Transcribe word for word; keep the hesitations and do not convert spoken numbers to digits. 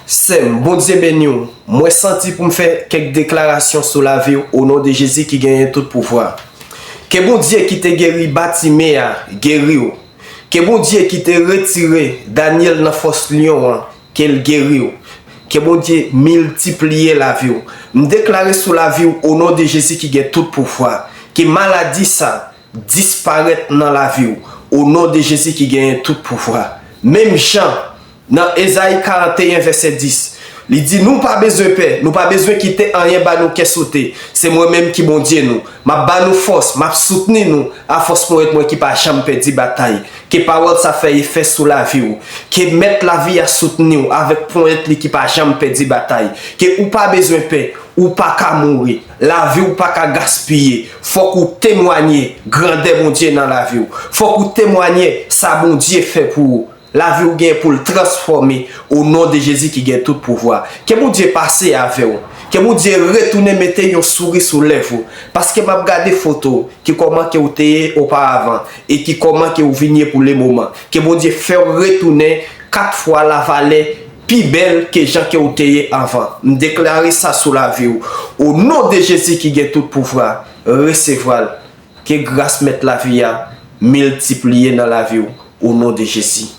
Sè m, Bondye beni w. Mwen santi pou m fè kèk deklarasyon sou lavi w, o non de Jezi ki genyen tout pouvwa. Ke Bondye ki te geri Batime a geri w. Ke Bondye ki te retire Danyèl nan fòs lyon an, ke l geri w. Ke Bondye miltipliye lavi w. M deklare sou lavi w, o non de Jezi ki gen tout pouvwa, ke maladi sa disparèt nan lavi w, o non de Jezi ki genyen tout pouvwa. Menm jan nan Ezayi karanteyen vèsè dis, li di, nou pa bezwen pè, nou pa bezwen kite anyen ba nou kè sote. Se mwen menm ki Bondye nou. M ap ba nou fòs, m ap soutni nou a fòs ponyèt mwen ki pa janm pèdi batay. Ke pawòl sa fè efè sou lavi w. Ke Mèt lavi a soutni w avèk ponyèt li ki pa janm pèdi batay. Ke ou pa bezwen pè, ou pa ka mouri. Lavi w pa ka gaspiye. Fòk ou temwanye grandè Bondye nan lavi w. Fòk ou temwanye sa Bondye fè pou ou. Lavi w gen pou l transfòme o non de Jezi ki gen tout pouvwa. Ke Bondye pase avè w. Ke Bondye retounen mete yon souri sou lèv ou. Paske m ap gade foto ki kòman ke w te ye oparavan e ki kòman ke w vin ye pou le moman. Ke Bondye fè w retounen kat fwa lavalè pi bèl ke jan ke w te ye anvan. M deklare sa sou lavi w. O non de Jezi ki gen tout pouvwa, resevwa l. Ke gras Mèt lavi a miltipliye nan lavi w, o non de Jezi.